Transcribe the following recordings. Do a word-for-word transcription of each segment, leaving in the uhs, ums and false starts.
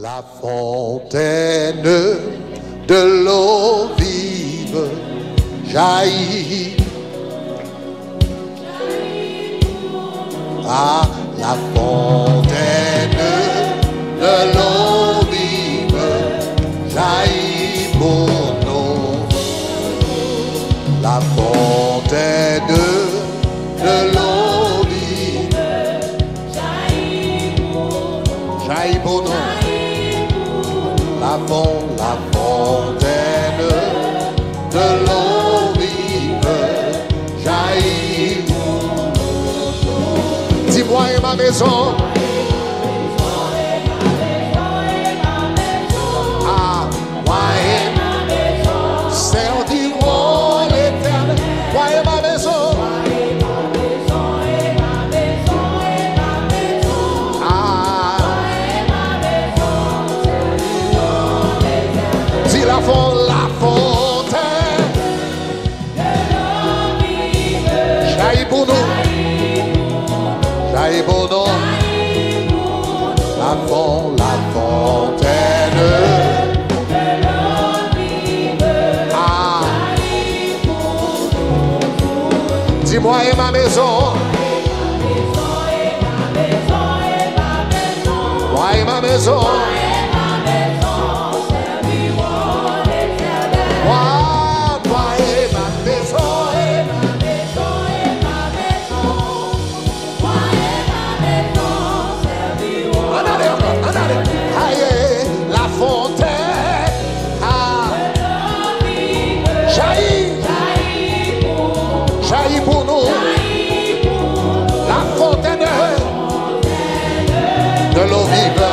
La fontaine de l'eau vive jaillit. Ah, la fontaine de l'eau vive jaillit pour nous. La fontaine de l'eau vive jaillit pour nous. La fon-, la fontaine de l'eau vive jaillit pour nous. Dis, moi et ma maison. Ah, moi et ma maison servirons l'Éternel. Moi et ma maison. Ah. Di la fon-, la fontaine. Jaillit pour nous. Jaillit pour nous. La fon-, la fontaine. Ah. Dis, moi et ma maison. Moi et ma maison. Moi, moi et ma maison. Ann ale ankò, ann ale. Aye, la fontaine. Ah. Jaillit. Jaillit pour nous. La fontaine de l'eau vive.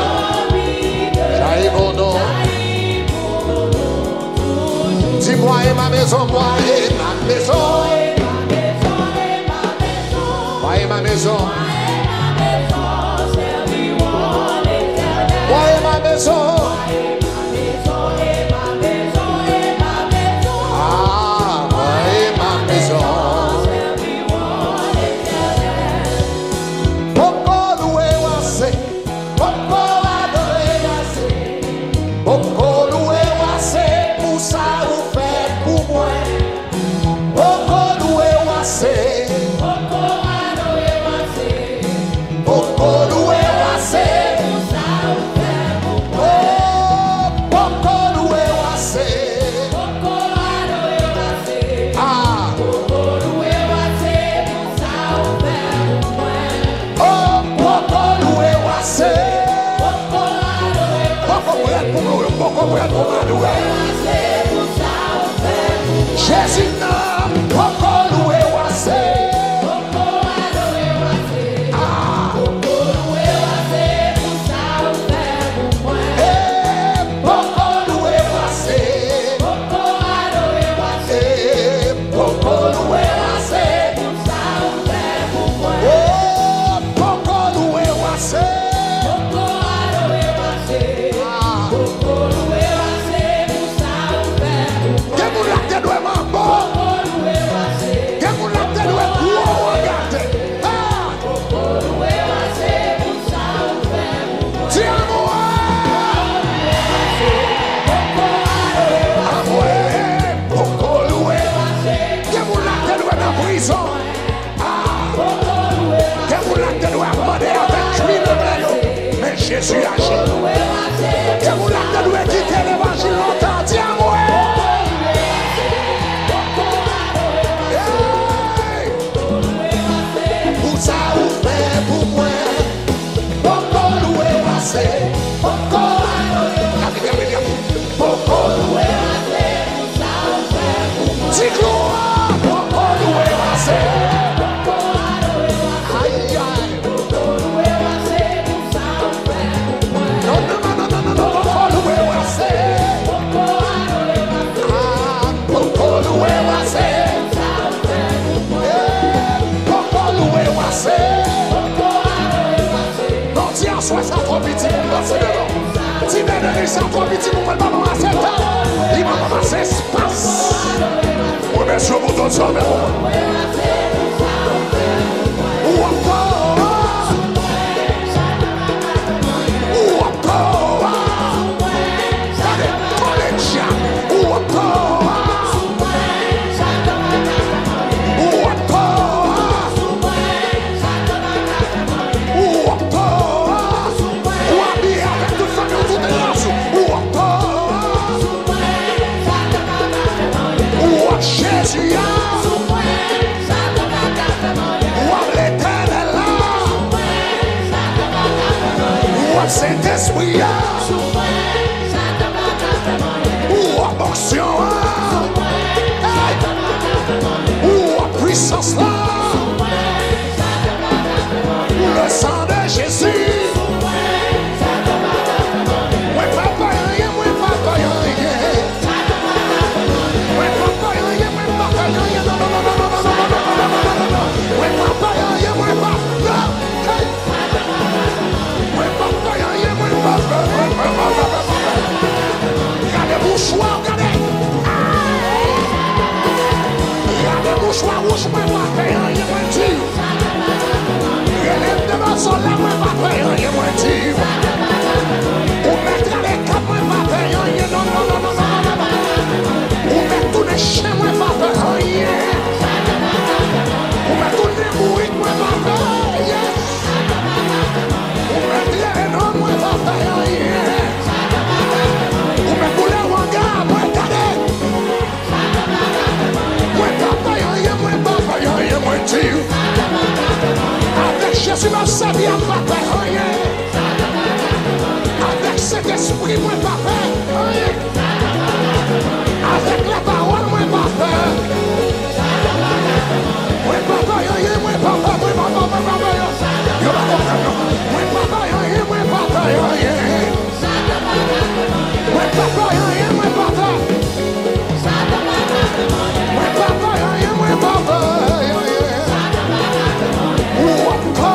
Jaillit pour nous. Dis, moi et ma maison, moi et ma maison. Moi et ma maison. Moi et ma maison. Ah, moi et ma maison. Poko louwe w ase. Poko adore w ase. Poko louwe w ase pou sa ou fè pou mwen. Poko louwe w ase. Poko adore w ase. Poko louwe w ase. Pou sa ou fè pou mwen. Oh, poko louwe w ase. Poko adore w ase. Ah. Poko louwe w ase pou sa ou fè pou mwen. Oh, poko louwe w ase. Poko adore w ase. Poko prèt pou louwe, poko prèt pou m adore. Jezi nan, poko louwe w ase. Poko adore w ase. Ah. Poko louwe w ase pou sa ou fè pou mwen. Eh, poko louwe w ase. Poko adore w ase. Eh, poko louwe w ase. Sa ou fè pou mwen. Oh, poko louwe w ase. Poko adore w ase. Ah. Poko louwe w ase pou sa ou fè pou mwen. Gen moun la k te dwe manbo. Poko louwe w ase. Gen moun la k te dwe gwo angate. Ah. Poko louwe w ase pou sa ou fè pou mwen. Di amwe. Amwe. Poko louwe w ase. Gen moun la k te dwe nan prizon. Ah! Gen moun la k te dwe ap mande avèk kwi nan men yo. Men Jezi aji. Gen moun la k te dwe kite levanjil lontan. Di amwe. Hey! Pou sa ou fè pou mwen. Poko louwe w ase. Poko adore w ase. Poko louwe w ase. Di glwa, poko louwe w ase. Ayayay. Non, non, non, non, non, non, poko louwe w ase. Ah, poko louwe w ase. Eh, poko louwe w ase. Non, di aswè sa twò piti pou m pase devan. Ti Bèneri sa twò piti pou mwen, pa ban m ase tan. Li pa ban m ase espas. Mwen bese yo pou tout sa, men mwen. Ou ankò. Ou ankò. Ou wè onksyon an. Hey! Ou wè pwisans lan. Le sang de Jésus. Mwen pa pè anyen, mwen pa pè anyen. Mwen pa pè anyen, mwen pa pè anyen. Non, non, non, non, non. Mwen pa pè anyen, mwen pa, non. Hey! Mwen pa pè anyen, mwen pa pè, mwen pa pè, mwen pa pè. Gade mouchwa, gade. Gade mouchwa wouj, mwen pa pè anyen, mwen di. Rele m devan solèy, mwen pa pè anyen, mwen di. Ou mèt rale kap, mwen pa pè anyen, non, non, non. Ou mèt tounen chen, mwen pa pè anyen. Ou mèt tounen bourik, mwen pa pè anyen. Ou mèt rele non, mwen pa pè anyen. Ou mèt boule wanga, mwen gade. Mwen pa pè anyen, mwen pa pè anyen, mwen di. Avèk Jezi m ap sèvi a, m pa pè anyen. Avèk Sentespri, mwen pa pè anyen. Avèk lapawòl, mwen pa pè. Mwen pa pè anyen, mwen pa pè, mwen pa pè, mwen pa pè. Yo pa konprann non. Mwen pa pè anyen, mwen pa pè anyen. Mwen pa pè anyen, mwen pa pè. Mwen pa pè anyen, mwen pa pè anyen. Ou ap kò.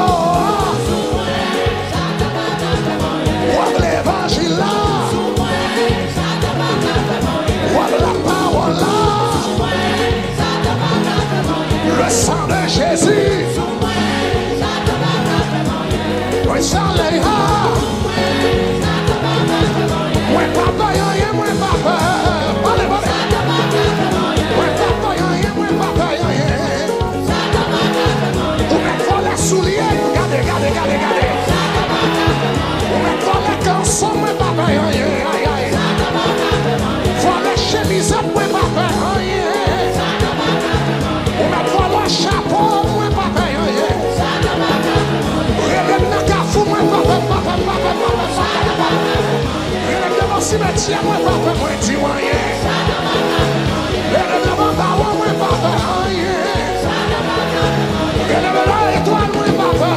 W ap levanjil la. W ap lapawòl la. Le sang de Jésus. Mwen salè a. Mwen pa pè anyen, mwen pa pè. Pale, pale. Mwen pa pè anyen, mwen pa pè anyen. Ou mèt vòlè soulye, gade, gade, gade, gade. Ou mèt vòlè kanson, mwen pa pè anyen, ay, ay. Vòlè chemizèt, mwen pa pè anyen. Ou mèt vòlè chapo, mwen pa pè anyen. Rele m nan kafou, mwen pa pè, pa pè, pa pè, pa pè, pa pè. Rele m devan simetyè, mwen pa pè, mwen di w anyen. Rele m devan bawo, mwen pa pè anyen. Rele m nan etwal, mwen pa pè.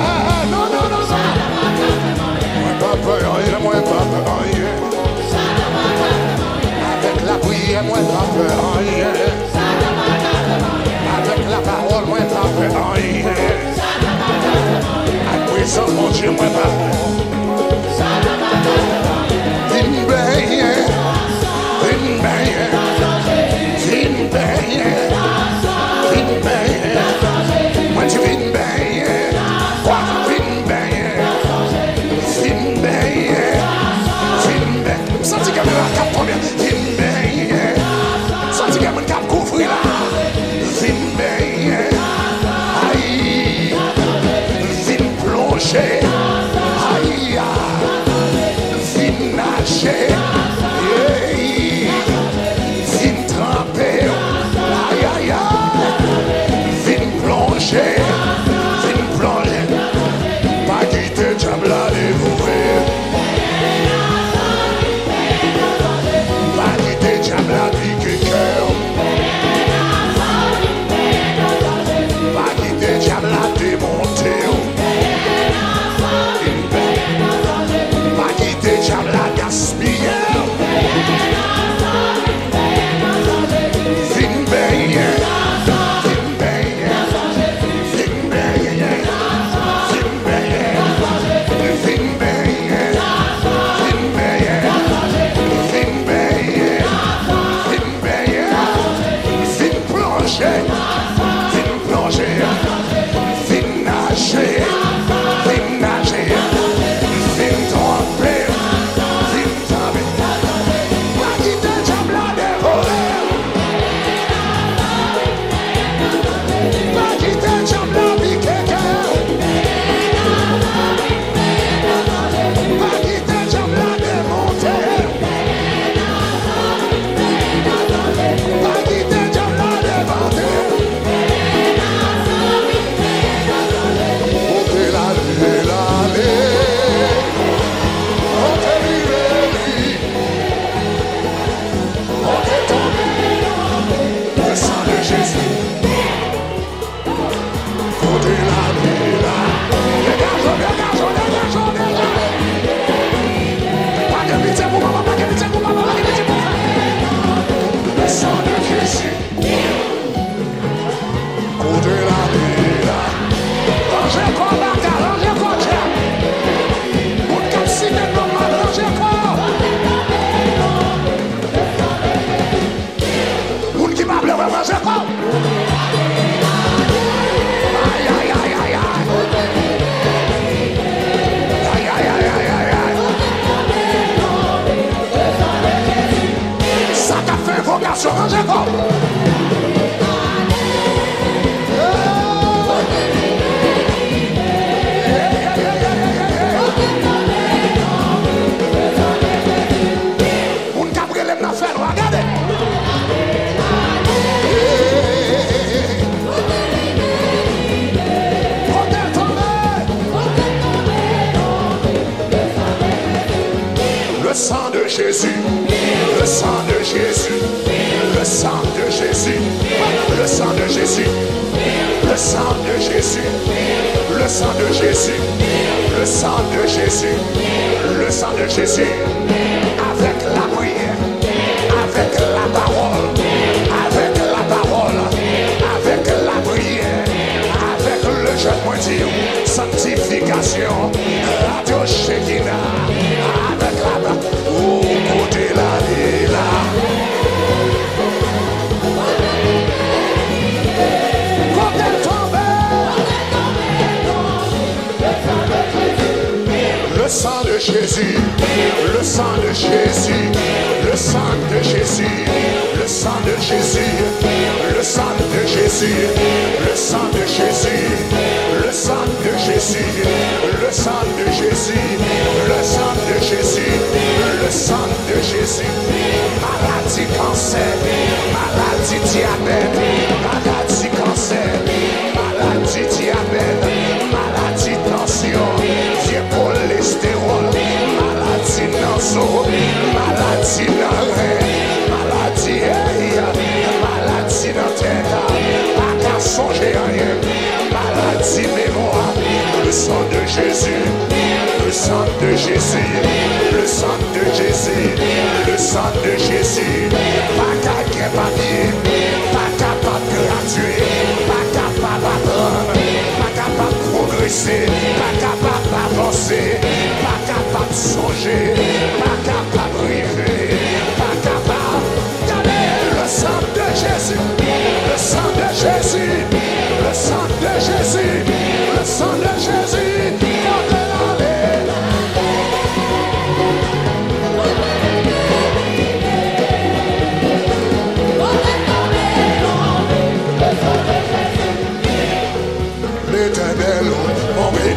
Non, non, non, non. Mwen pa pè anyen, mwen pa pè anyen. Avèk lapriyè, mwen pa pè anyen. Avèk lapawòl, mwen pa pè anyen. Ak prezans Bondye, mwen pa pè. Vin benyen, vin benyen, vin benyen, vin benyen. Mwen di vin benyen, vin benyen, vin benyen, vin benyen. M santi gen miracle k ap tonbe. Vin benyen. Santi gen moun k ap kouvri la. Vin benyen. Ay. Vin plonje. Le sang de Jésus, le sang de Jésus, le sang de Jésus, le sang de Jésus, le sang de Jésus, le sang de Jésus, le sang de Jésus, le sang de Jésus, avec la prière, avec la parole, avec la parole, avec la prière, avec le jeûne, mwen di, sanctification, Radio Shekinah, avec la, ou kote l ale la. Kote l tonbe. Le sang de Jésus, le sang de Jésus, le sang de Jésus, le sang de Jésus, le sang de Jésus, le sang de Jésus, le sang de Jésus, le sang de Jésus, le sang de Jésus, le sang de Jésus. Maladi kansè, maladi dyabèt, maladi kansè, maladi dyabèt, maladi tansyon, vye kolestewòl, maladi nan zo, maladi nan ren, maladi, hey, maladi nan tèt, pa ka sonje anyen, maladi memwa. Le sang de Jésus, le sang de Jésus, le sang de Jésus, le sang de Jésus. Pa ka gen papye, pa kapab gradye, pa kapab aprann, pa kapab pwogrese, pa kapab avanse, pa kapab sonje, pa kapab rive, pa kapab. Gade, le sang de Jésus, le sang de Jésus, le sang de Jésus, le sang de Jésus. Kote l ale? Letènèl, montre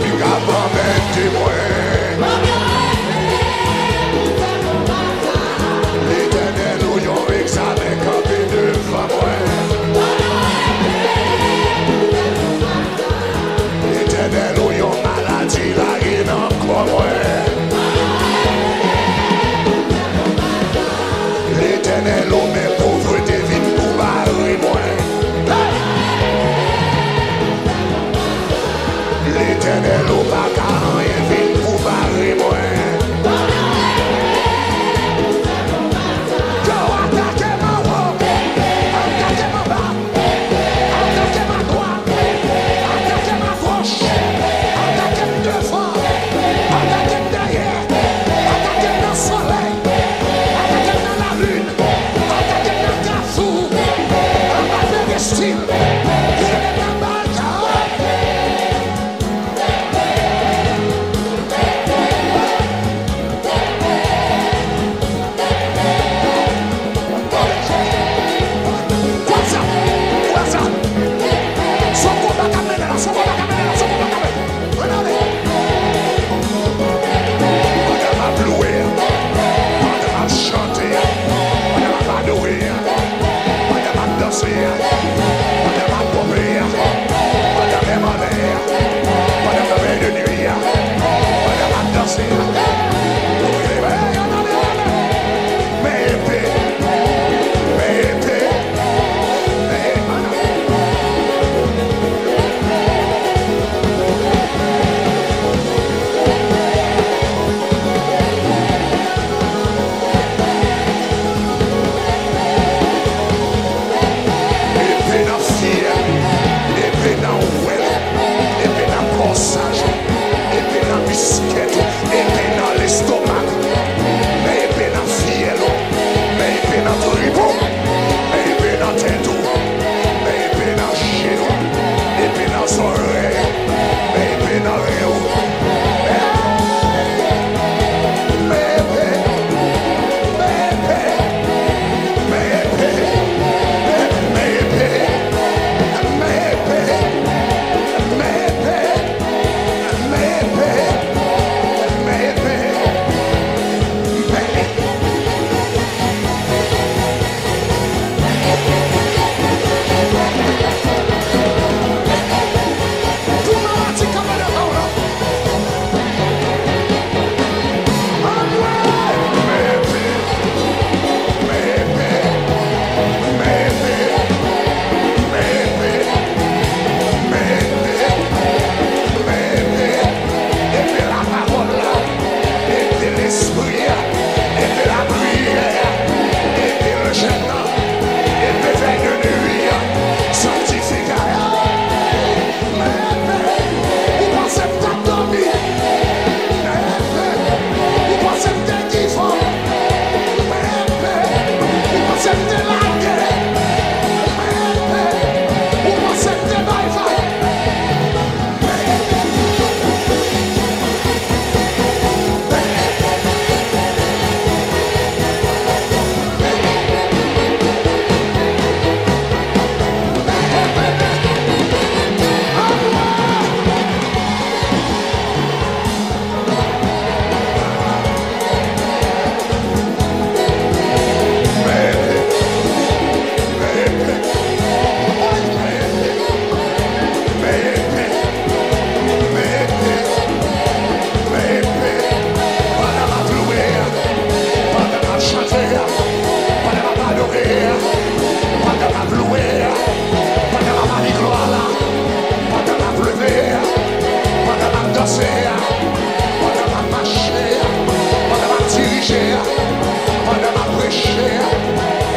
Pandan m ap preche,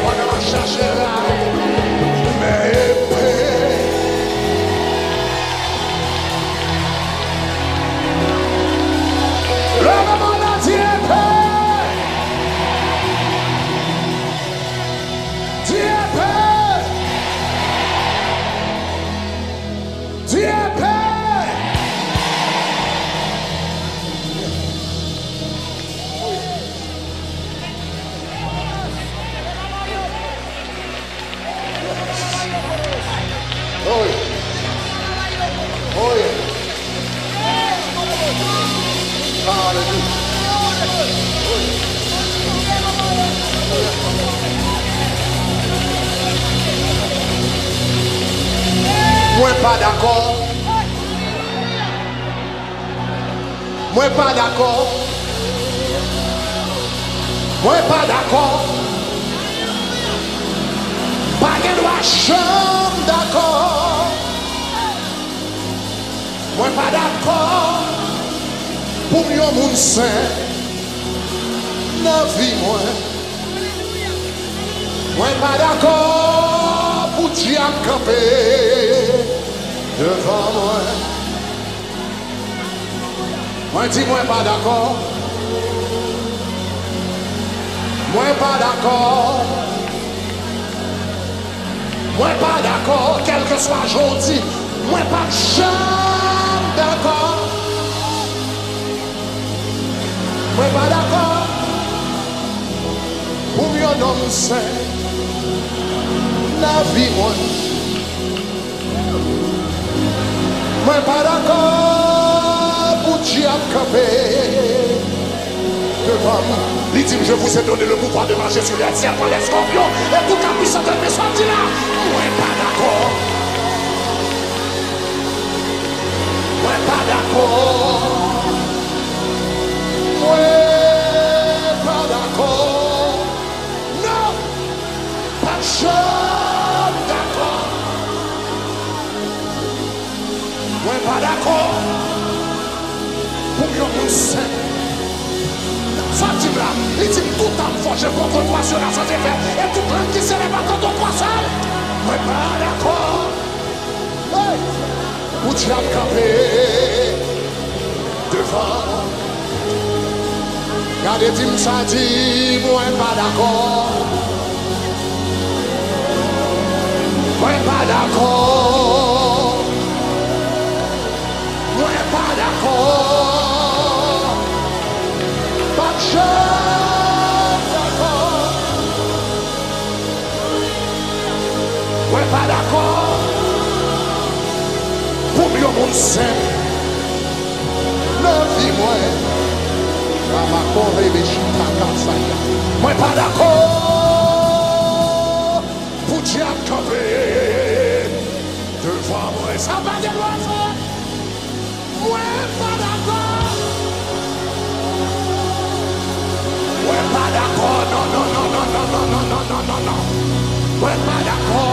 pandan m ap chache la, men epe. Leve men w la, di epe! Di epe! Di epe! Oh yeah. Oh yeah. Hallelujah. Mwen pa dakò. Mwen pa dakò. Mwen pa dakò. Pa gen dwa janm dakò. Mwen pa dakò pou m yon moun sen nan vi mwen. Mwen pa dakò pou dyab kanpe devan mwen. Mwen di mwen pa dakò. Mwen pa dakò. Mwen pa dakò, kèlkeswa jan w di, mwen p ap janm dakò. Mwen pa dakò pou m yon nonm sen nan vi mwen. Mwen pa dakò pou dyab kanpe devan m. Li di m, "Je vous ai donné le pouvoir de marcher sur les serpents, les scorpions et toute la puissance de l'esprit." Sa di la, mwen pa dakò. Mwen pa dakò. Mwen pa dakò. Non! Pa janm dakò. Mwen pa dakò pou m yon moun senp. Sa di m la, li di m, "Toute arme forgée contre toi sera sans effet, et toute langue qui s'élève contre toi sera." Mwen pa dakò. Hey! Pou dyab kanpe devan. Gade, di m sa, di, "Mwen pa dakò. Mwen pa dakò. Mwen pa dakò. Pa janm dakò." Mwen pa dakò pou m yon moun senp nan vi mwen. Mwen pa dakò pou dyab kanpe devan mwen. Sa pa gen dwa fèt. Mwen pa dakò. Mwen pa dakò. Non, non, non, non. Mwen pa dakò.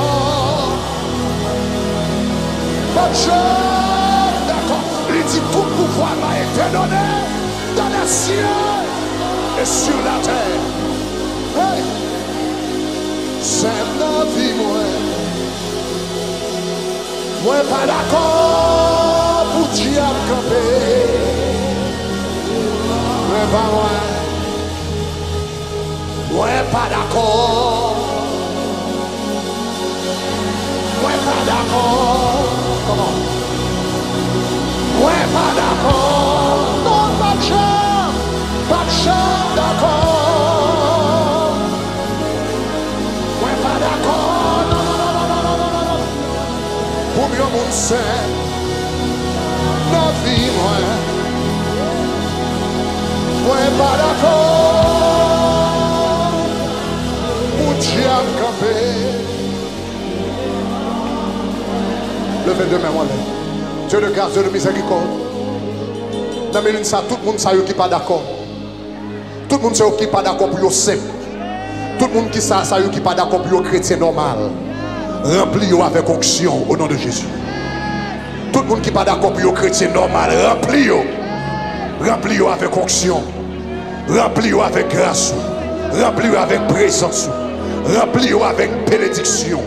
Mwen pa janm dakò. Li di, "Tout pouvoir m'a été donné dans les cieux et sur la terre." Hey! Senp nan vi mwen. Mwen pa dakò pou dyab kanpe devan mwen. Mwen pa dakò. Mwen pa dakò. Kòman? Mwen pa dakò. Non, m p ap janm, p ap janm dakò. Mwen pa dakò, non, non, non, non, non, non, non, non, non. Pou m yon moun sen nan vi mwen. Mwen pa dakò pou dyab kanpe. Leve de men w anlè. Dieu de grâce, Dieu de miséricorde. Nan minit sa, tout moun sa yo ki pa dakò. Tout moun sa yo ki pa dakò pou yo senp. Tout moun ki sa, sa yo ki pa dakò pou yo kretyen nòmal. Ranpli yo avèk onksyon, o non de Jezi. Tout moun ki pa dakò pou yo kretyen nòmal, ranpli yo. Ranpli yo avèk onksyon. Ranpli yo avèk gras ou. Ranpli yo avèk prezans ou. Ranpli yo avèk benediksyon.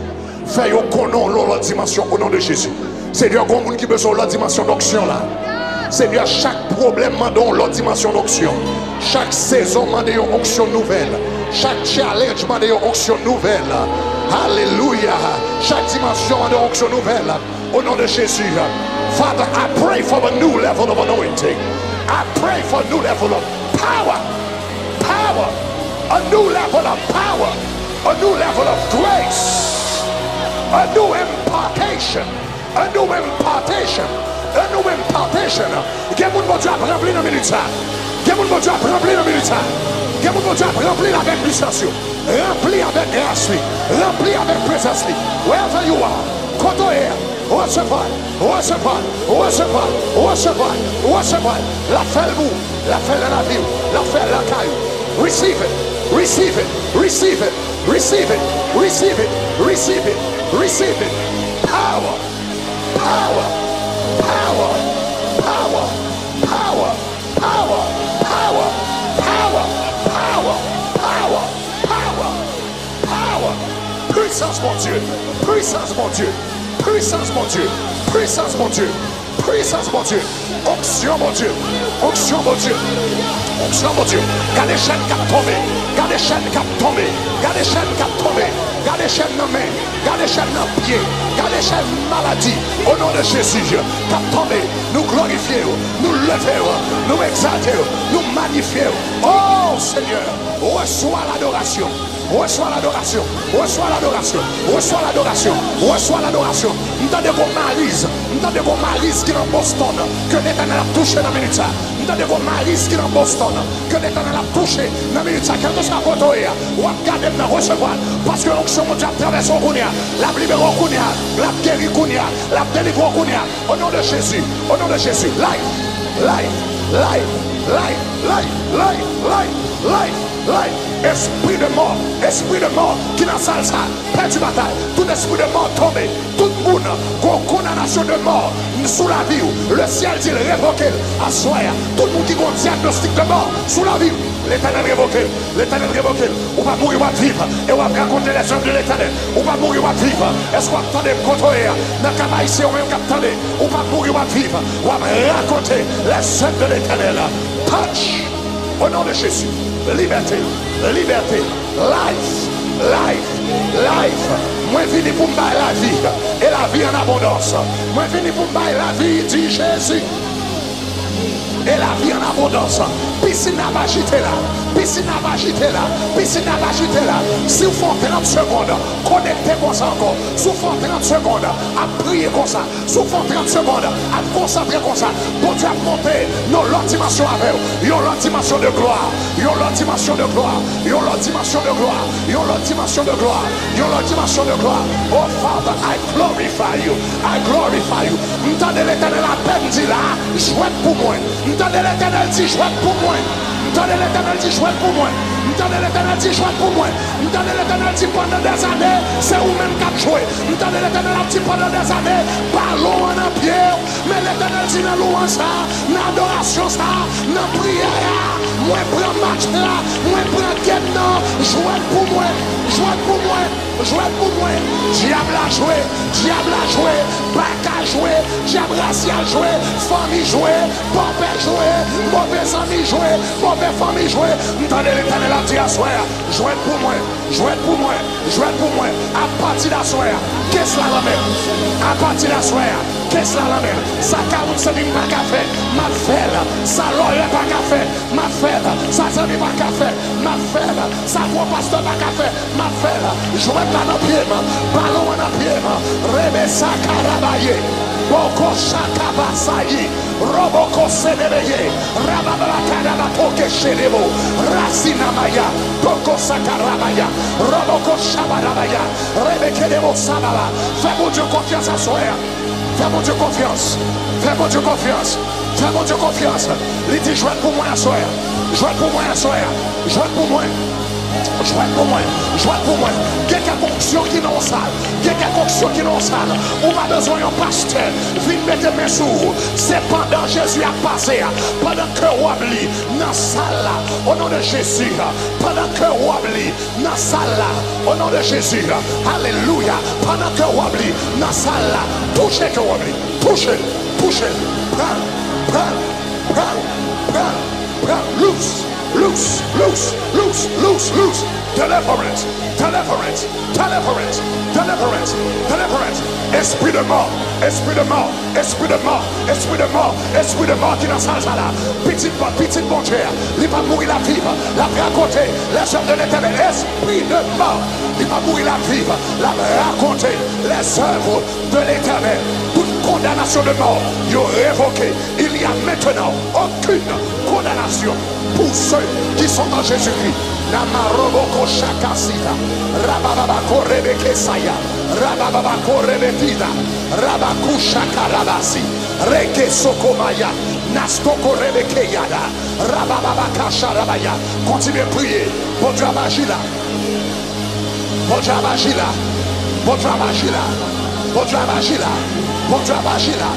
Fè yo konnen w nan yon lòt dimansyon, o non de Jezi. Senyè, gen moun ki bezwen yon lòt dimansyon donksyon la. Senyè, chak pwoblèm mande yon lòt dimansyon donksyon. Chak sezon mande yon onksyon nouvèl. Chak challenge mande yon onksyon nouvèl. Alelouya. Chak dimansyon mande yon onksyon nouvèl. Au nom de Jésus. Father, I pray for a new level of anointing. I pray for a new level of power. Power. A new level of power. A new level of grace. A new impartation. A new impartation. A new impartation. Gen moun Bondye ap ranpli nan minit sa. Gen moun Bondye ap ranpli nan minit sa. Gen moun Bondye ap ranpli avèk pisans yo. Ranpli avèk gras li. Ranpli avèk prezans li. Wherever you are, kote w ye a, resevwa l, resevwa l, resevwa l, resevwa l, resevwa l. L ap fè l pou ou. L ap fè l nan lavi w. L ap fè l lakay ou. Receive it. Receive it. Receive it. Receive it. Receive it. Receive it. Receive it. Power. Power. Power. Power. Power. Power. Power. Power. Power. Power. Power. Power. Puissance, Bondye. Puissance, Bondye. Puissance, Bondye. Puissance, Bondye. Puissance, Bondye. Onksyon, Bondye. Onksyon, Bondye. Onksyon, Bondye. Gade chèn k ap tonbe. Gade chèn k ap tonbe. Gade chèn k ap tonbe. Gade chèn nan men. Gade chèn nan pye. Gade chèn maladi. O non de Jezi, k ap tonbe. Nou glorifye w. Nou leve w. Nou egzalte w. Nou manyifye w. O Senyè, resevwa ladorasyon. Resevwa ladorasyon. Resevwa ladorasyon. Resevwa ladorasyon. Resevwa ladorasyon. M tande gon mariz. M tande gon mariz ki nan Boston. Ke Letènèl ap touche nan minit sa. M tande gon mariz ki nan Boston. Ke Letènèl ap touche nan minit sa. Kèlkeswa kote w ye a, w ap gade m nan resevwa l. Paske onksyon Bondye ap travèse w kounye a. L ap libere w kounye a. L ap geri kounye a. L ap delivre w kounye a. O non de Jezi. O non de Jezi. Life. Life. Life. Life. Life. Life. Life. Life. Life. Espri de mò. Espri de mò ki nan sal sa. Pèdi batay. Tout espri de mò tonbe. Tout moun gon kondanasyon de mò sou lavi w. Le syèl di l revoke l aswè a. Tout moun ki gon dyagnostik de mò sou lavi w, Letènèl revoke l. Letènèl revoke l. Ou p ap mouri, w ap viv. E w ap rakonte lèzèv de Letènèl. Ou p ap mouri, w ap viv. Èske w ap tande m kote w ye a? Nan Kap Ayisyen, ou menm k ap tande. Ou p ap mouri, w ap viv. W ap rakonte lèzèv de Letènèl. Touch. O non de Jezi. Libète. Libète. Life. Life. Life. Mwen vini pou m bay lavi. E lavi an abondans. Mwen vini pou m bay lavi, di Jezi. E lavi an abondans. Pisin nan ap ajite la. Pisin nan ap ajite la. Pisin nan ap ajite la. Si w fè yon trant segonn, konekte konsa ankò. Si w fè yon trant segonn, ap priye konsa. Si w fè yon trant segonn, ap konsantre konsa. Bondye ap monte nan yon lòt dimansyon avè w. Yon lòt dimansyon de glwa. Yon lòt dimansyon de glwa. Yon lòt dimansyon de glwa. Yon lòt dimansyon de glwa. Yon lòt dimansyon de glwa. Oh Father, I glorify you. I glorify you. M tande Letènèl apèn di la, jwèt pou mwen. M tande Letènèl di, jwèt pou mwen. M tande Letènèl di, jwèt pou mwen. M tande Letènèl di, jwèt pou mwen. M tande Letènèl di, pandan dèzane, se ou menm k ap jwe. M tande Letènèl ap di, pandan dèzane, balon an nan pye w. Men Letènèl di, nan lwanj sa, nan adorasyon sa, nan priyè a, mwen pran match la, mwen pran game nan, jwèt pou mwen, jwèt pou mwen. Jwèt pou mwen. Dyab la jwe, dyab la jwe, baka jwe, dyab rasyal jwe, fanmi jwe, pòpè jwe, move zanmi jwe, move fanmi jwe. M tande Letènèl ap di aswè a, jwèt pou mwen, jwèt pou mwen, jwèt pou mwen. Apati d aswè a, kes la nan men m. Apati d aswè a, kes la nan men m. Sa Caroline Sandin pa ka fè, m ap fè l. Sa lòyè pa ka fè, m ap fè l. Sa zanmi pa ka fè, m ap fè l. Sa gwo pastè pa ka fè, m ap fè l. Jwèt la nan pye m. Balon an nan pye m. Rebe sa karabaye. Boko chaka basayi. Roboko sedebeye. Rabababa kadabako kechedebo. Rasinamaya. Boko sakarabaya. Roboko shabarabaya. Rebe kedebo sabala. Fè Bondye konfyans aswè a. Fè Bondye konfyans. Fè Bondye konfyans. Fè Bondye konfyans. Li di, jwèt pou mwen aswè a. Jwèt pou mwen aswè a. Jwèt pou mwen. Jwèt pou mwen, jwèt pou mwen. Gen kèk onksyon ki nan yon sal. Gen kèk onksyon ki nan yon sal. Ou pa bezwen yon pastè vin mete men sou ou. Se pandan Jezi ap pase a, pandan ke wòb li nan sal la, o non de Jezi, pandan ke wòb li nan sal la, o non de Jezi, alelouya, pandan ke wòb li nan sal la, touche ke wòb li, touche l, touche l, pran l, pran l, pran l, pran l, pran l, loose, loose, loose, loose, loose, loose, deliverance, deliverance, deliverance, deliverance, deliverance, espri de mò, espri de mò, espri de mò, espri de mò, espri de mò ki nan sal sa la. Pitit, pitit Bondye a, li p ap mouri, l ap viv, l ap rakonte les œuvres de l'Éternel. Espri de mò, li p ap mouri, l ap viv, l ap rakonte les œuvres de l'Éternel. Tout kondanasyon de mò, yo revoke. Il y a maintenant aucune condamnation pour ceux qui sont en Jésus-Christ. Namaroboko shakasita, rabababako rebekesaya, rabababako rebetida, rabakushaka rabasi, reke sokomaya, nastoko rebekeyada, rabababakasha rabaya. Kontinye priye. Bondye ap aji la. Bondye ap aji la. Bondye ap aji la. Bondye ap aji la. Bondye ap aji la.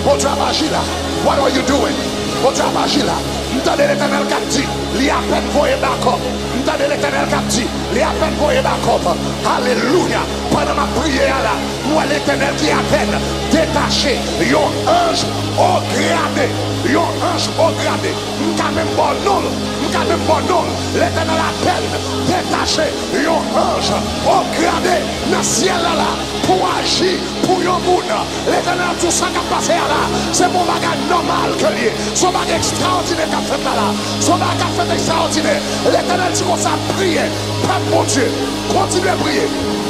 Bondye ap aji la. What are you doing? Bondye ap aji la. M tande Letènèl k ap di, li apèn voye bakòp. M tande Letènèl k ap di, li apèn voye bakòp. Alelouya. Pandan m ap priye a la, m wè Letènèl ki apèn detache yon anj o grade. Yon anj o grade. M ka menm ba w non l. M ka menm ba w non l. Letènèl apèn detache yon anj o grade nan syèl la la pou aji pou yon moun. Letènèl ap di w sa k ap pase a la, se pa yon bagay nòmal ke l ye. Se yon bagay ekstraòdinè k ap fèt la la. Se yon bagay k ap fèt ekstraòdinè. Letènèl di konsa, priye, pèp Bondye, kontinye priye,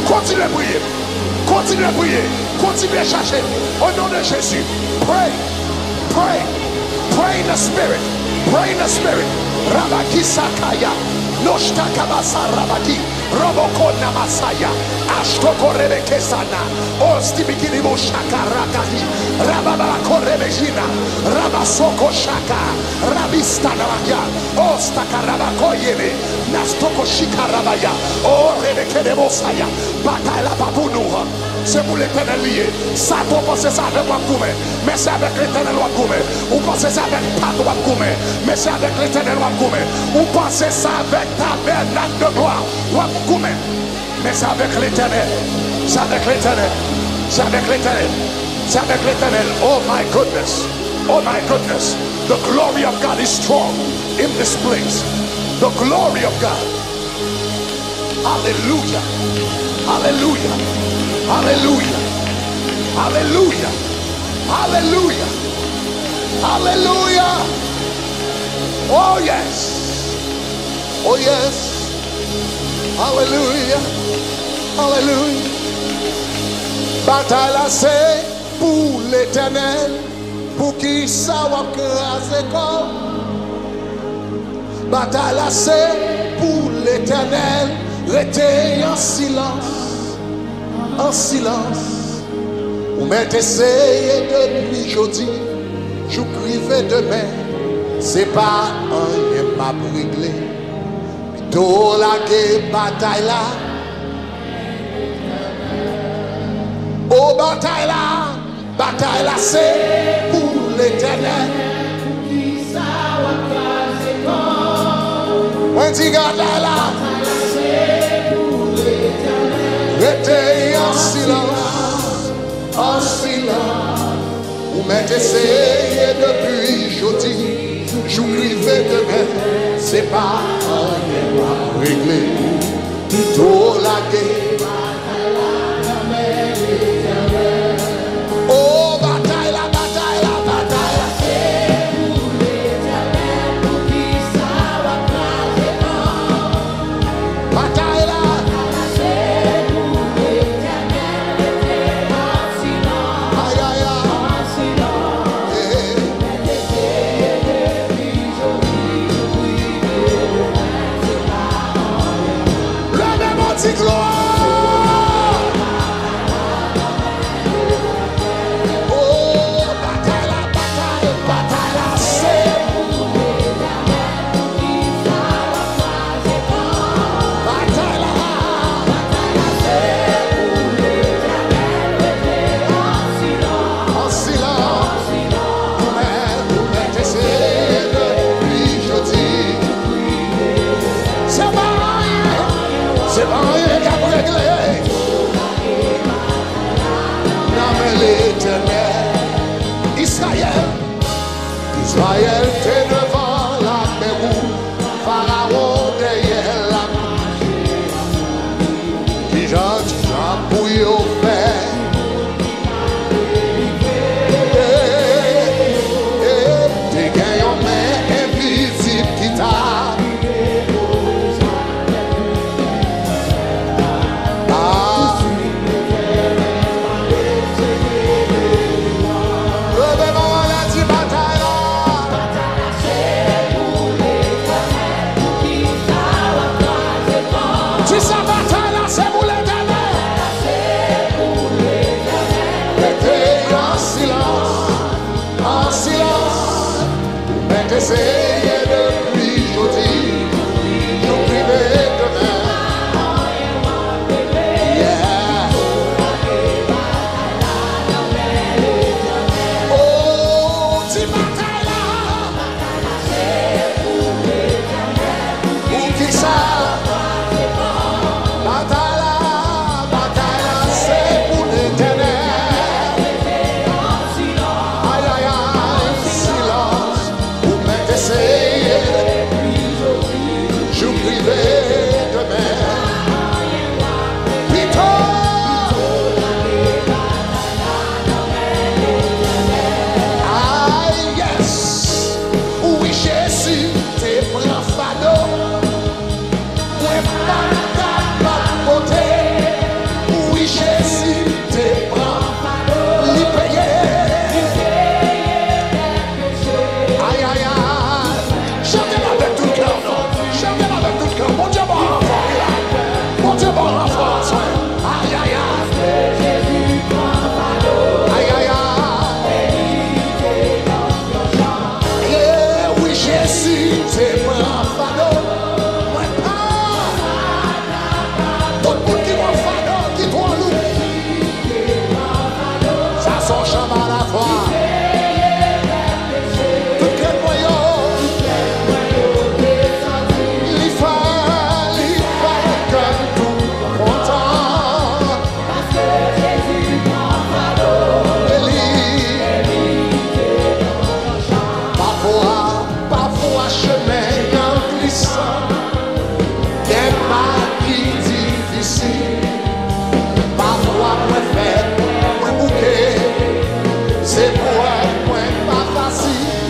kontinye priye, kontinye priye, kontinye chache. O non de Jezi, pray. Pray. Pray in the spirit. Pray in the spirit. Rabaki sakaya. Noshta kabasa rabaki. Roboko namasaya. Ashtoko rebeke sana. Ostibikini bo shaka rakadi. Rababako rebejina. Rabasoko shaka. Rabista namaya. Ostaka rabako yebe. Nastoko shika rabaya. O rebeke debosaya. Batay la pa pou nou. Se pou Letènèl li ye. Satan, w panse se avèk w ap goumen, men se avèk Letènèl w ap goumen. Ou panse se avèk pat w ap goumen, men se avèk Letènèl w ap goumen. Ou panse se avèk tabènak de glwa w ap goumen, men se avèk Letènèl. Se avèk Letènèl. Se avèk Letènèl. Se avèk Letènèl. Oh my goodness. Oh my goodness. The glory of God is strong in this place. The glory of God. Aleluya. Aleluya. Aleluya. Aleluya. Aleluya. Aleluya. Oh yes. Oh yes. Aleluya. Aleluya. Batay la se pou Letènèl. Poukisa w ap kraze kò w? Batay la se pou Letènèl. Rete an silans, an silans. Ou mèt eseye depi jodi jouk rive demen. Se pa anyen m ap regle. Pito lage batay la. O batay la, batay la se pou Letènèl. Mwen di batay la, rete an silans, an silans. Ou mèt eseye depi jodi jouk rive demen. Se pa anyen w ap regle. Pito lage. O batay la, batay la, batay la. Batay la. Ay, ay, ay. Eh, eh. Leve yon ti glwa. Oh, batay la, batay, batay la, se. Batay yo fè. Te gen yon men envizib ki ta. Ah. Leve men w anlè, di batay la. Di sa, batay la se pou Letènèl. Rete an silans, an silans. Ou mèt eseye depi jodi, jou k rive demen. Yeah. Oh, di batay la. Poukisa? Batay la, batay la se pou Letènèl. Ay, ay, ay, silans. Ou mèt eseye. Jou k rive demen. Pito. Ah, yes. Wi, Jezi te pran fado mwen pa t kapab pote. Wi, Jezi te pran, li peye. Ay, ay, ay. Chante l avèk tout kè w, non. Chante l avèk tout kè w. Bondye ba w ranfò, wi la. Bondye ba w ranfò aswè. Ay, ay, ay. Ay, ay, ay. Ye, wi, Jezi te pran fado mwen pa. Tout moun ki gon fado ki twò lou. Sa se yon chan a lafwa. Tout krent mwen yo. Li fè, li fè kè m tou kontan. E li. Pafwa, pafwa chemen an glisan. Gen pa ki difisil. Pafwa mwen fèb, mwen bouke. Se pou wè mwen pa fasil.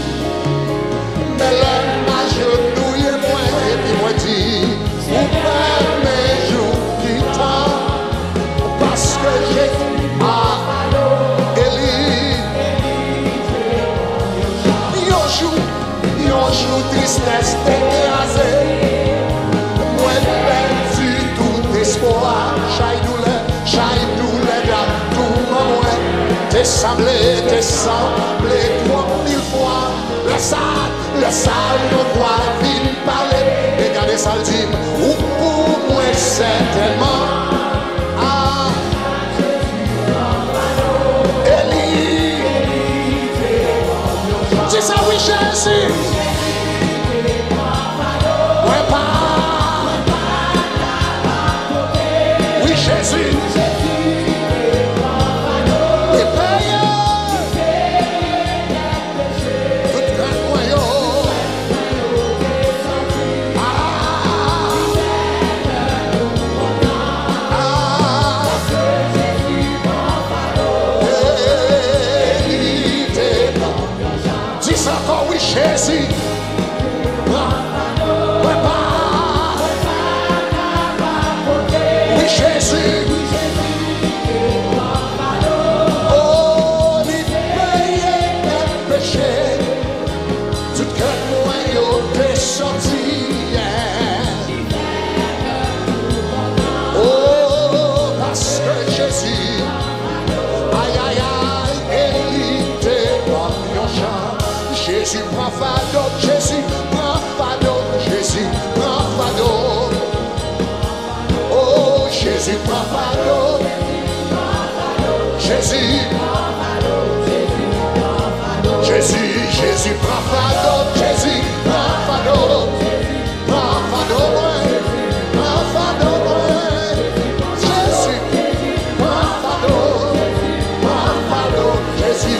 Men lè m ajenouye mwen epi mwen di, ou pa renmen jou ki tan. Paske Jezi a eli. Yon jou, yon jou tristès te kraze. Mwen pèdi tout espwa. Chay doulè, chay doulè, dam touman mwen. Te sanble, te sanble twò anpil fwa. Lè sa, lè sa, yon vwa vin pale. E gade sa l di m, ou pou mwen sètènman. Ah. Eli. Di sa, wi, Jezi. Mwen pa. Wi, Jezi. Li peye. Tout krent mwen yo. Ah. Ah. Eli te pran. Di sa ankò, wi, Jezi. Pran. Mwen pa. Wi, Jezi. Oh, li peye dèt peche. Tout krent mwen yo te soti, yeah. Oh, paske Jezi, ay, ay, ay, e li te ban m yon chans. Jezi pran fado, Jezi pran fado, Jezi pran fado. Oh, Jezi pran fado. Jezi. Jezi, Jezi pran fado, Jezi pran fado. Pran fado mwen, pran fado mwen. Jezi, pran fado, pran fado, Jezi.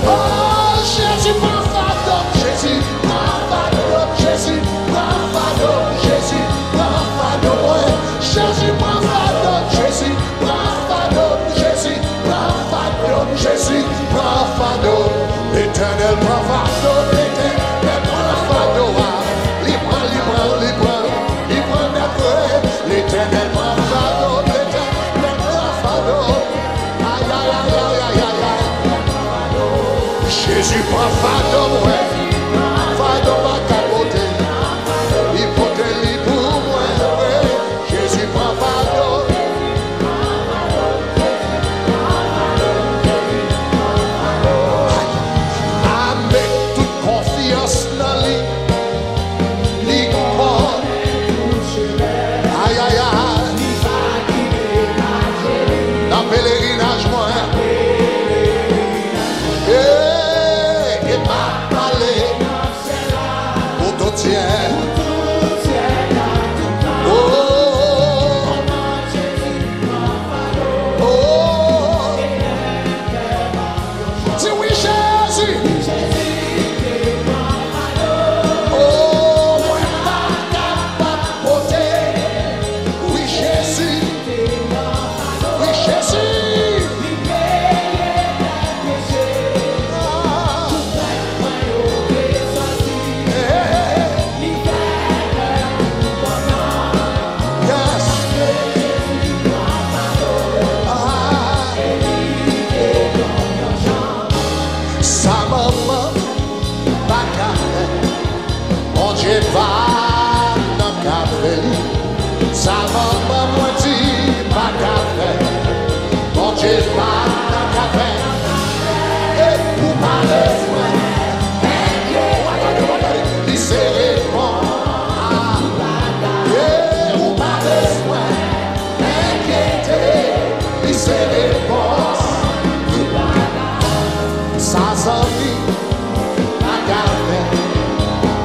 Oh, Jezi pran fado, Jezi pran fado, Jezi pran fado, Jezi pran fado mwen. Jezi pran fado, Jezi pran Pran fado mwen, fado m pa ka pote. Li pote li pou mwen vre. Jezi pran fado. M met tout konfyans nan li. Li gon. Ay, ay, ay. Nan pelerinaj mwen. Hey, e m ap pale pou tout syèk. Oh, oh. Di wi, Jezi. Oh, mwen pa kapab pote. Wi, Jezi. Wi, Jezi. Ah. Hey, hey, hey. Yes. Ah. Sa manman pa ka fè, Bondye pa nan ka fè li. Sa manman mwen di pa ka fè, Bondye pa nan ka fè. Ey, ou pa bezwen enkyete, li se repons. Ey, ou pa bezwen enkyete, li se repons. Sa zanmi pa ka fè,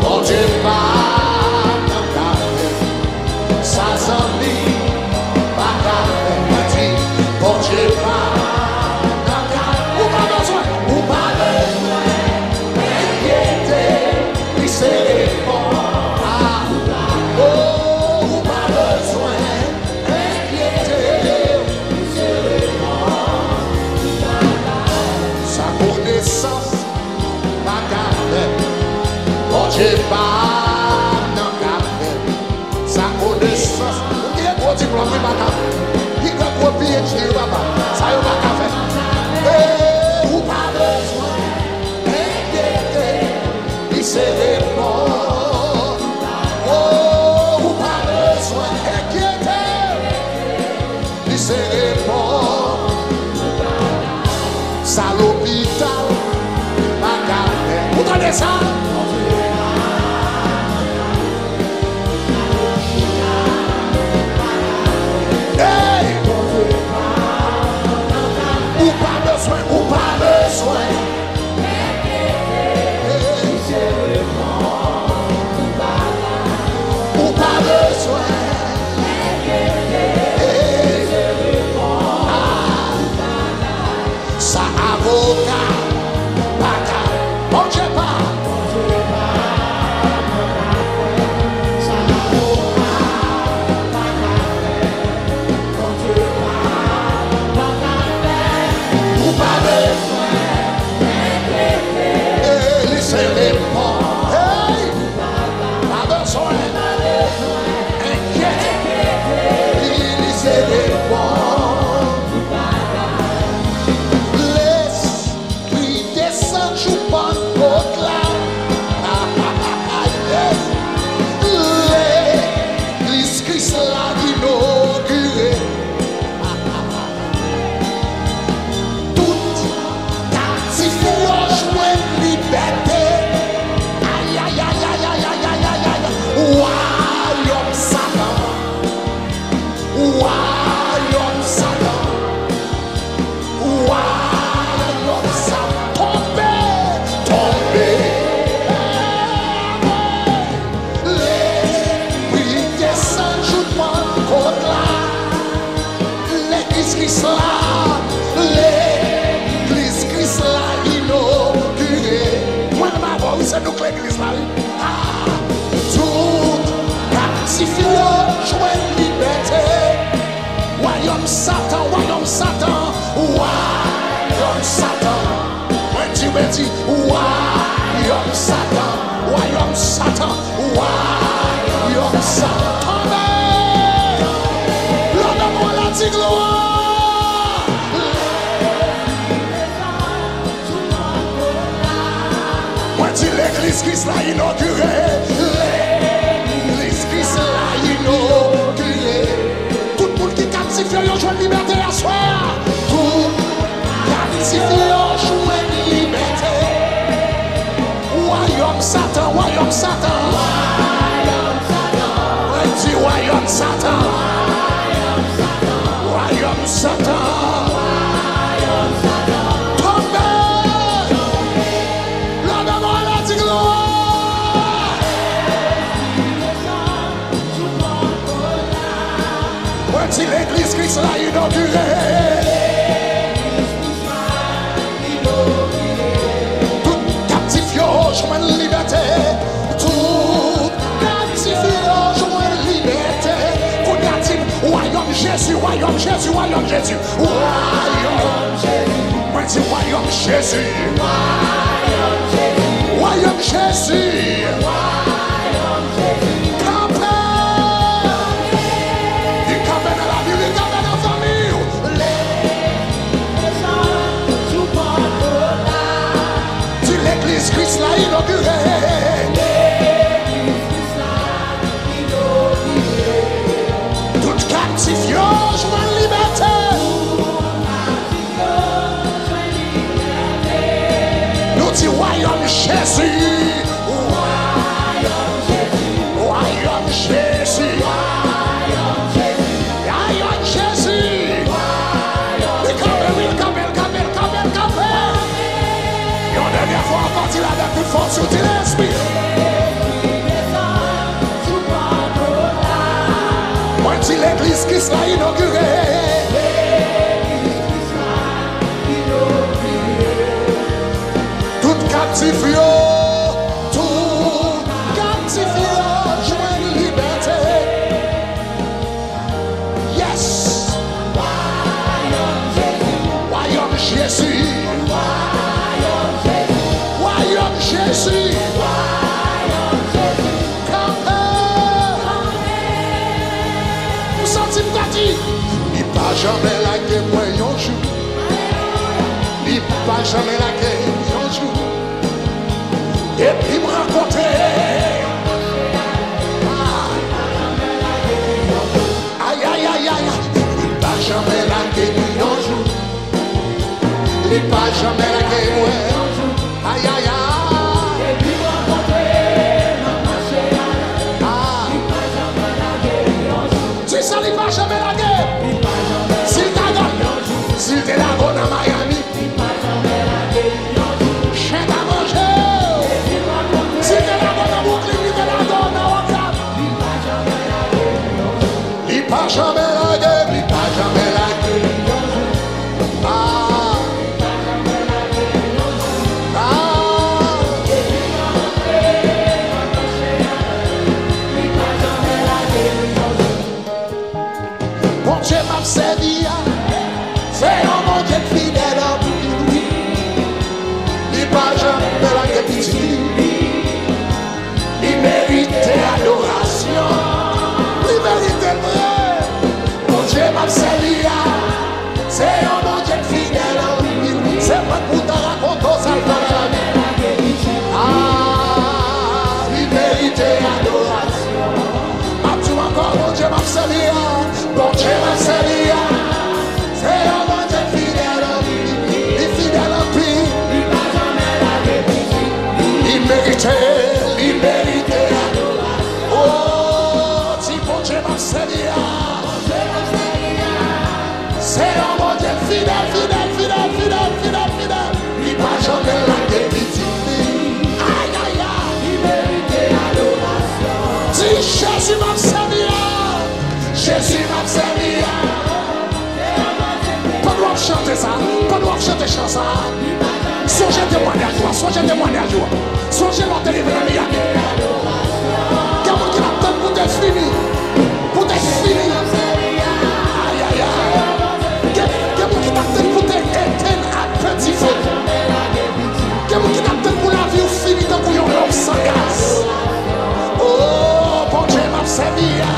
Bondye pa nan ka fè. Sa zanmi pa ka fè, mwen di, Bondye pa nan ka. Ou pa bezwen, ou pa bezwen enkyete, li se repons. Ah, oh, ou pa bezwen enkyete, li se repons. Sa konesans pa ka fè, Bondye pa nan ka fè. Sa konesans. Ou gen gwo diplòm, wi, papa. Pi gwo, gwo P H D, wi, papa. Sa yo pa ka fè. Ee, ou pa bezwen enkyete. Li se repons. Oh, ou pa bezwen enkyete. Li se repons. Sa lopital pa ka fè. Ou tande sa? Ey! Ou pa bezwen, ou pa bezwen. Ou pa bezwen. Sa avoka pa ka, Bondye pa. Ou pa bezwen. Ee, li se repons. Hey! Pa bezwen enkyete. Li, li se repons. Lespri desann jou Pannkot la. Yes. Legliz Kris la inogire. Tout kaptif yo jwenn libète. Ayayay. Wayòm Satan. Wayòm Satan. Wayòm Satan. Tonbe. Tonbe. Lespri desann jou Pannkot la. Legliz Kris la, legliz Kris la inogire. Mwen menm avè w, wi, se nou k legliz la, wi. Ah! Tout kaptif yo jwenn libète. Wayòm Satan, wayòm Satan, wayòm Satan. Mwen di, mwen di, wayòm Satan, wayòm Satan, wayòm Satan. Tonbe! Lè w dòmi w la, di glwa! Kris la inogire. Legliz Kris la inogire. Tout moun ki kaptif yo, yo jwenn libète aswè a. Tout kaptif yo jwenn libète. Wayòm Satan, wayòm Satan. Mwen di wayòm Satan. Wayòm Satan. Tonbe. Leve men w anlè, di glwa. Mwen di legliz Kris la inogire. Tout kaptif yo jwenn libète. Tout kaptif yo jwenn libète. Kounye a di, wayòm Jezi, wayòm Jezi, wayòm Jezi. Wayòm Jezi. Mwen di wayòm Jezi. Wayòm Jezi. Kanpe. Li kanpe nan lavi w, li kanpe nan fanmi w. Di legliz Kris la inogire. Tout kaptif yo jwenn libète. Nou di wayòm Jezi. Wayòm Jezi. Wayòm Jezi. Wayòm Jezi. Li kanpe, wi, l kanpe, l kanpe, l kanpe, l kanpe. Yon dènyè fwa ankò, di l avèk tout fòs ou, di l, Espri. Mwen di legliz Kris la inogire. Tout kaptif yo, tout kaptif yo jwenn libète. Yes. Wayòm Jezi. Wayòm Jezi. Kanpe. M santi m ta di, li pa janmen lage mwen yon jou. Li pa janmen lage m yon jou. Depi m rankontre. Ah. Ay, ay, ay, ay, ay. Li pa janmen lage m yon jou. Li pa janmen lage mwen. Ay, ay, ay. Ah. Di sa, li pa janmen lage. Si l ta gad, si l te lage w nan Miami, chen ta manje w. Si l te lage w nan Brooklyn, li te lage w nan Oakland. Li pa janmen lage, li pa janmen lage. Ah. Ah. Bondye m ap sèvi a, se yon Bondye k fidèl anpil, wi. Li pa janm lage pitit li. Li merite adorasyon. Li merite l vre. Bondye m ap sèvi a, se yon Bondye k fidèl anpil, wi. Se mwen k pou ta rakonte w sa l fè nan lavi m. Ah, li merite adorasyon. M ap di w ankò, Bondye m ap sèvi a, Bondye m ap sèvi a, se yon Bondye fidèl anpil, li fidèl anpil. Li pa janm lage pitit li. Li merite, li merite adorasyon. Oh, di Bondye m ap sèvi a. Bondye m ap sèvi a. Se yon Bondye fidèl, fidèl, fidèl, fidèl, fidèl, fidèl. Li pa janm lage pitit li. Ay, ay, ay. Li merite adorasyon. Di, Jezi m ap sèvi a. Jezi m ap sèvi a. Pandan w ap chante sa, pandan w ap chante chan sa, sonje temwanyaj ou a, sonje temwanyaj ou a. Sonje lè w te rive nan Miami. Gen moun ki t ap tann pou te fini. Pou te fini. Ay, ay, ay. Gen, gen moun ki t ap tann pou te etenn ak pè dife. Gen moun ki t ap tann pou lavi w fini tankou yon lòp san gaz. Oh, Bondye m ap sèvi a.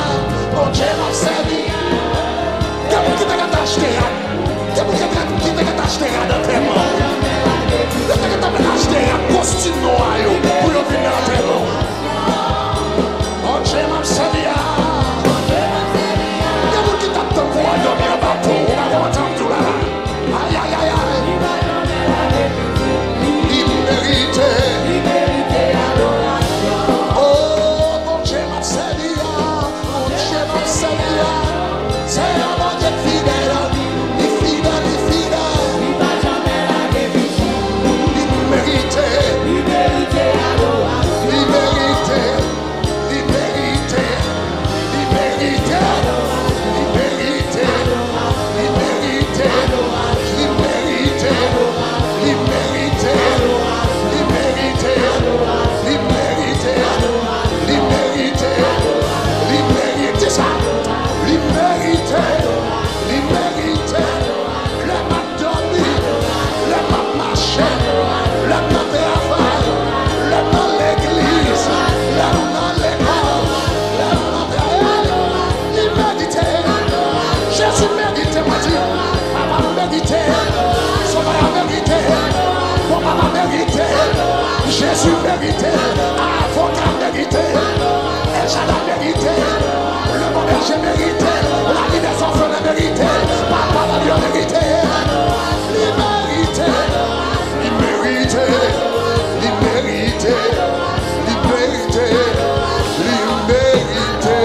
Bondye m ap sèvi a. Gen moun ki te gentan achte rad. Gen moun ki te, ki te gentan achte rad antèman. Yo te gentan achte rad kostim nwa yo pou yo vin nan Li merite, avoka merite, El Shaddai merite, le bon berger merite, la vie des orphelins merite, papa yo merite, li merite, li merite, li merite, li merite, li merite.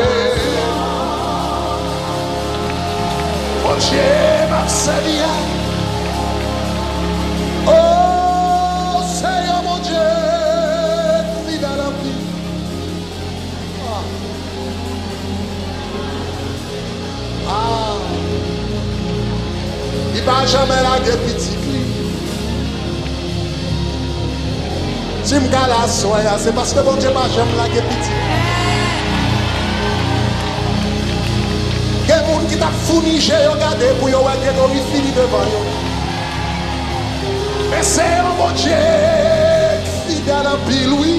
Bondye m ap sèvi a. O Senyè Bondye, fidèl anpil. Ah. Ah. Li pa janmen lage pitit li. Si m ka la aswè a, se paske Bondye pa janm lage pitit li. Gen moun ki t ap founi je yo gade pou yo wè Gregory fini devan yo. Men se yon Bondye k fidèl anpil, wi.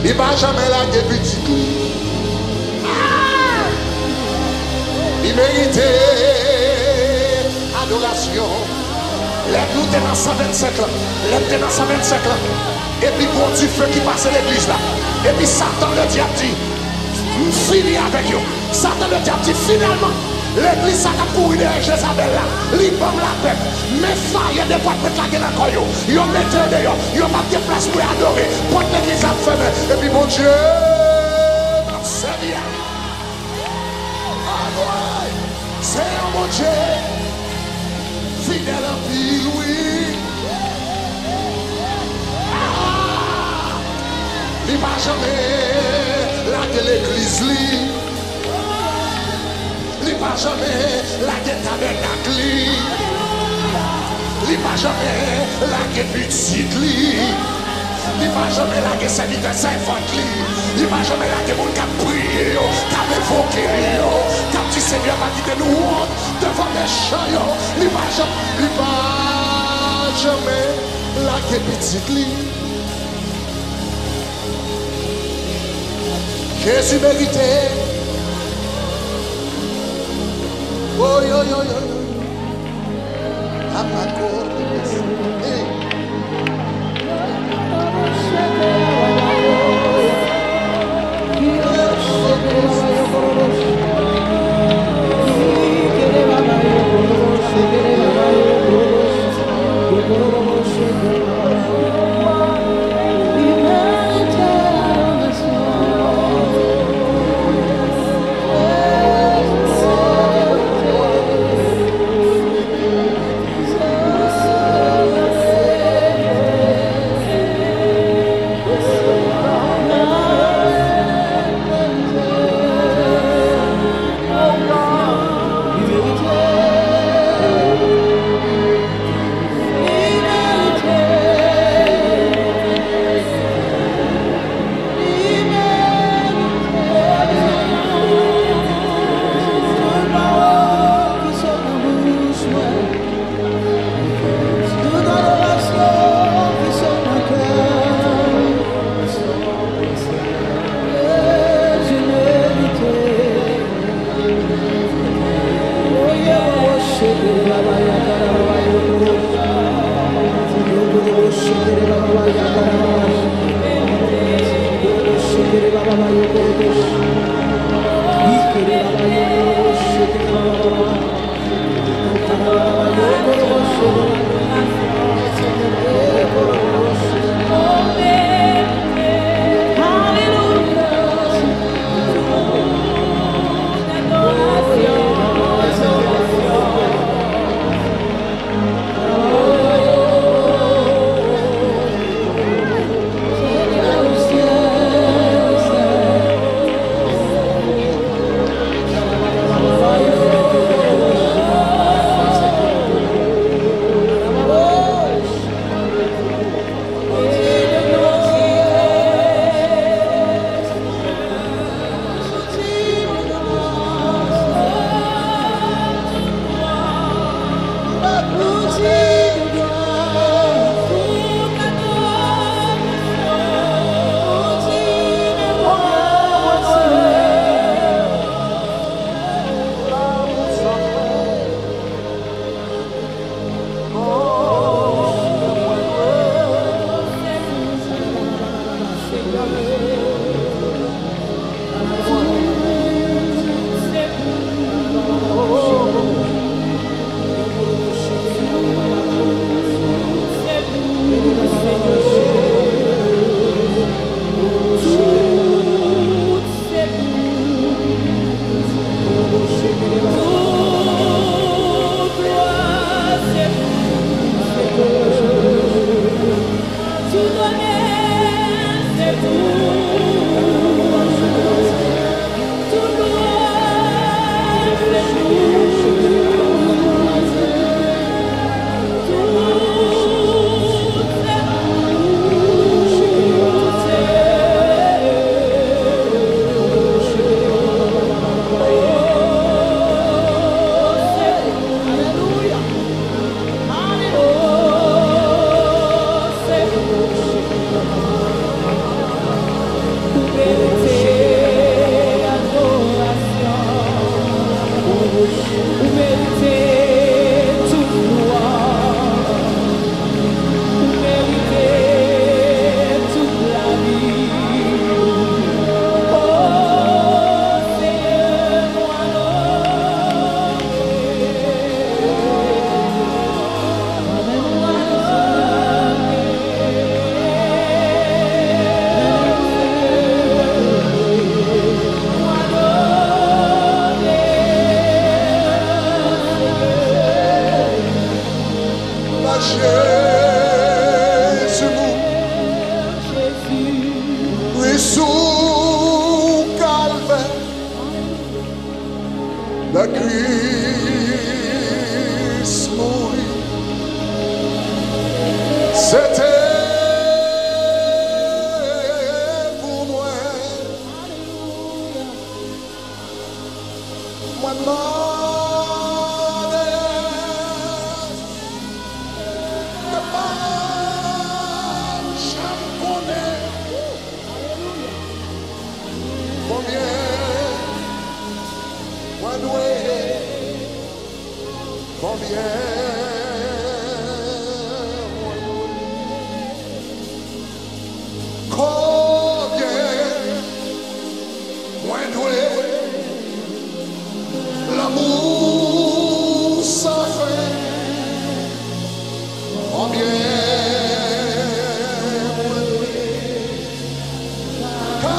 Li pa janmen lage pitit li. Li merite adorasyon. Lè nou te nan san vennsenk lan, lè m te nan san vennsenk lan, epi gwo dife ki pase legliz la, epi Satan, le dyab, di, "M fini avèk yo." Satan, le dyab, di, "Finalman, legliz sa k ap kouri dèyè Jezabèl la, li ban m lapè. Men faya depatman la gen nan kò yo. Yo mete yo deyò. Yo p ap gen plas pou yo adore. Pòt legliz la ap fèmen." Epi Bondye m ap sèvi a. Adore! Se yon Bondye fidèl anpil, wi. Ah! Li pa janmen lage legliz li. Li pa janmen lage tabènak li. Li pa janmen lage pitit li. Li pa janmen lage sèvitè sèvant li. Li pa janmen lage moun k ap priye yo, k ap envoke li yo, k ap di, "Senyè, pa kite nou wont devan mechan yo." Li pa janm, li pa janmen lage pitit li. Jezi merite. Oy, oy, oy, oy, oy. Amako. Hey. Lè Kris mouri, se te pou mwen. Mwen mande, ke pa m janm konnen konbyen mwen dwe, konbyen mwen dwe. Konbyen mwen dwe lanmou san fen? Konbyen mwen dwe ka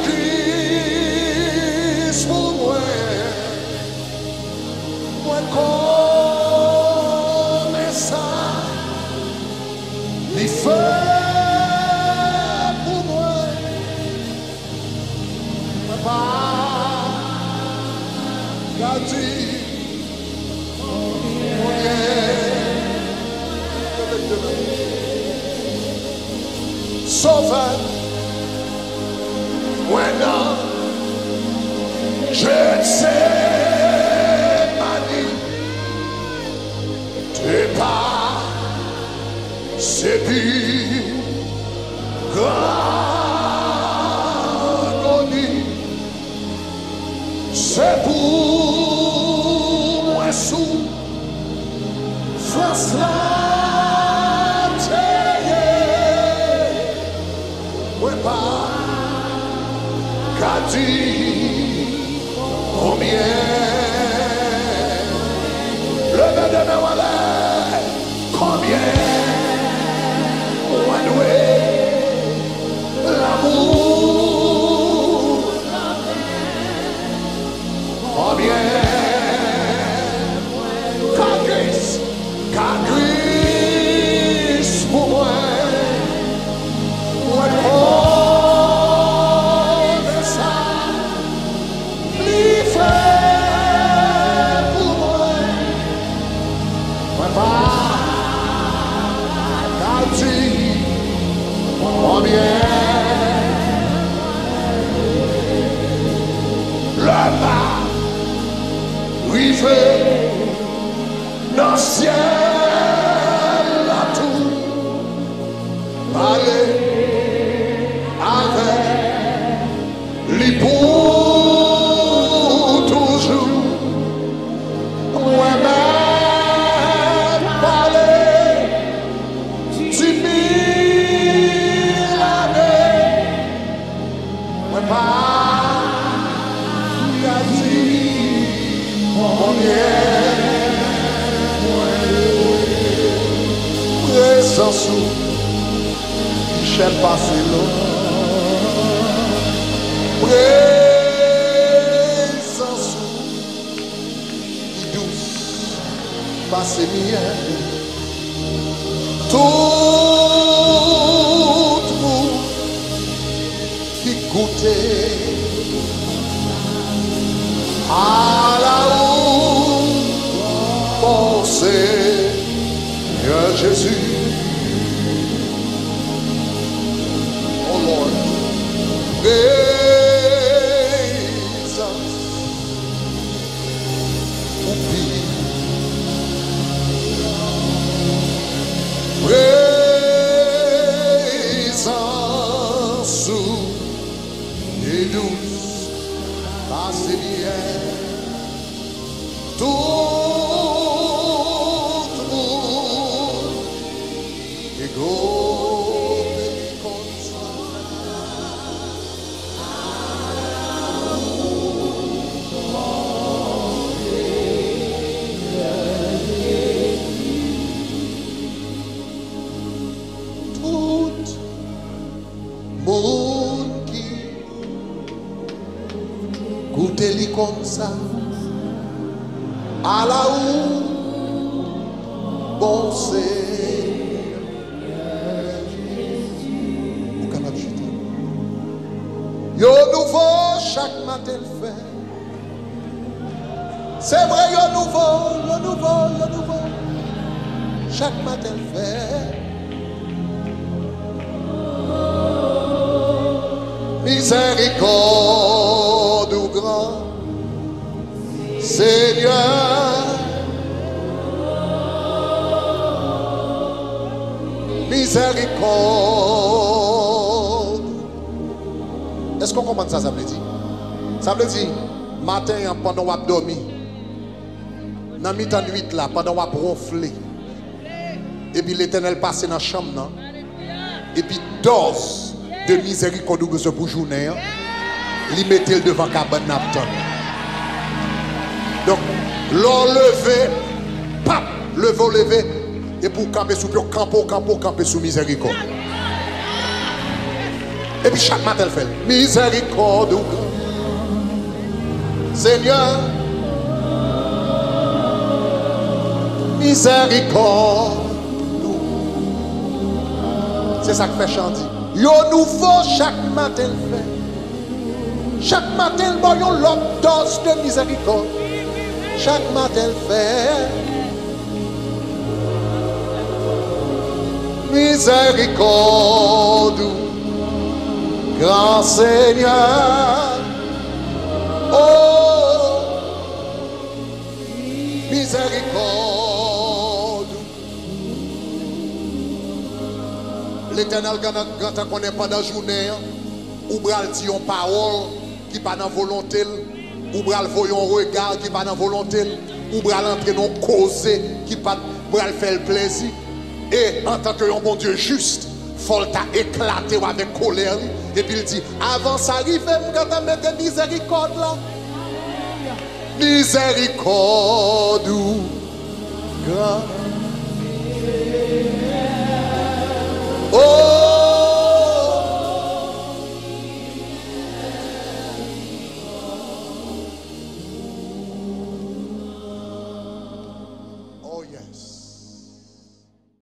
Kris pou mwen? Mwen konnen sa li fè pou mwen. Mwen pa ka di konbyen. Sovè mwen nan Jetsemani, te pa se pi gran agoni. Se pou mwen soufrans la te ye. Mwen pa ka di konbyen. Leve de men w anlè. Konbyen mwen dwe lanmou? Konbyen ka Kris, ka Kris pou mwen? Mwen konnen sa li fè pou mwen. Mwen pa ka di konbyen. Lè m a rive nan syèl la tou, pale avèk li pou toujou. Mwen mèt pale di mil ane. Mwen pa ka di konbyen. Prezans ou pi chè pase lò. Prezans ou pi dous pase myèl. Tout moun ki goute a la ou, bon Senyè Jezi. Oh Lord, prezans ou pi, prezans ou pi dous pase myèl. Tout moun ki goute li konn sa. Tout moun ki goute li konn sa. Ala ou, bon Senyè Jezi. Ou kapab chita. Yo nouvo chak maten l fè. Se vre, yo nouvo, yo nouvo, yo nouvo. Chak maten l fè. Mizèrikòd ou gran, Senyè. Mizèrikòd. Èske w konprann sa sa vle di? Sa vle di, maten an, pandan w ap dòmi, nan mitan nuit la, pandan w ap wonfle, epi Letènèl pase nan chanm nan, epi dòz de mizèrikòd ou bezwen pou jounen an, li mete l devan kabann nan ap tann. Donk, lè w leve, pap, leve w leve, epi w kanpe sou pye w, kanpe w, kanpe w, kanpe sou mizèrikòd. Epi chak maten l fè l. Mizèrikòd ou gran. Senyè, mizèrikòd ou. Se sa k fè chan di, yo nouvo chak maten l fè. Chak maten l ba w yon lòt dòz de mizèrikòd. Chak maten l fè. Mizèrikòd ou, gran Senyè. Oh, mizèrikòd ou. Letènèl gentan konnen pandan jounen an, ou pral di yon pawòl ki pa nan volonte l, ou pral voye yon rega ki pa nan volonte l, ou pral antre nan yon koze ki pa pral fè l plezi. E antanke yon Bondye jis, fò l ta eklate w avèk kolè li, epi l di, avan sa rive, m gentan mete mizèrikòd la. Mizèrikòd ou gran.